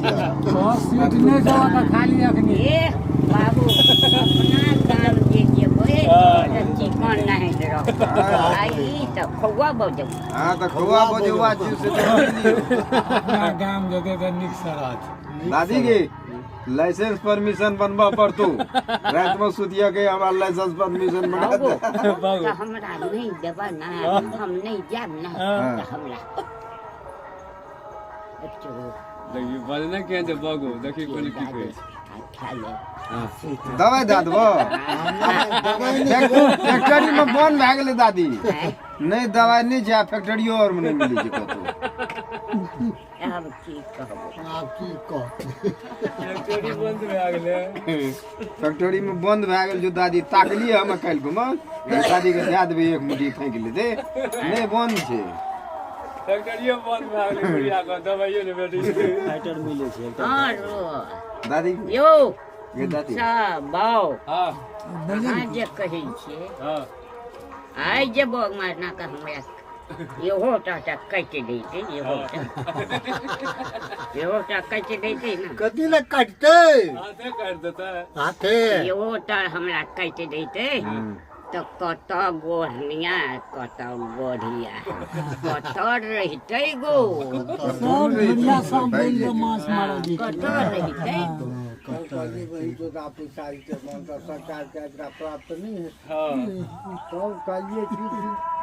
Seat नहि छौ तऽ खाली अखनी। ए बाबू, अपना गाम जे जेबै तऽ चिकन नहि रहत। आ ई तऽ खौआ बजौ। हाँ, तऽ खौआ बजौआ चीज से तऽ लियौ। अपना गाम जेतै तऽ नीकसँ रहत। दादी के लाइसेंस परमिशन बनबऽ पड़तौ। राति में सुतिया के हमरा लाइसेंस परमिशन बना बाबू दे। तऽ हमरा नहि देबऽ ने, हम नहि जायब ने तऽ हमरा एक चोर। देखी बजने केहन छै बगो, देखी कोन की कहै छै। आ खा ले। दवाइ दए देबो। फैक्ट्री में बंद भए गेलै दादी। नहि, दवाइ नहि छै। आ फैक्ट्रियो आर में नहि मिलै छै कतौ। आब की कहबो? आब की कह? फैक्ट्री बंद भए गेलै। फैक्ट्री में बंद भए गेल जो दादी। ताकलियै हम काल्हि घुमल, दादी के दए देबै, एक मुट्ठी फेंक लेतै। नहि, बंद छै। फैक्ट्रियो बंद भए गेलै बुढ़िया के, दवाइयो नहि भेटै छै। फाइटर मिलै छै एकटा। हँ रो। दादी। यौ। गे दादी। सब बाउ। हँ। अहाँ जे कहै छियै, आइ जे बग मारना के हमरा इहो टा टा काटि दैतै, इहो टा, इहो टा काटि दैतै ने। कथी लए काटतै? हाथे काटि देतै। हाथे। इहो टा हमरा काटि दैतै तऽ कतऽ गोढ़निया, कतऽ गोढ़िया, कतऽ रहितै गो? सब दुनिया सब बनि कऽ माछ मारऽ जेतै। कतऽ रहितै? पैसा सरकार के एकरा प्राप्त नहीं है। हँ। तब कहलिए की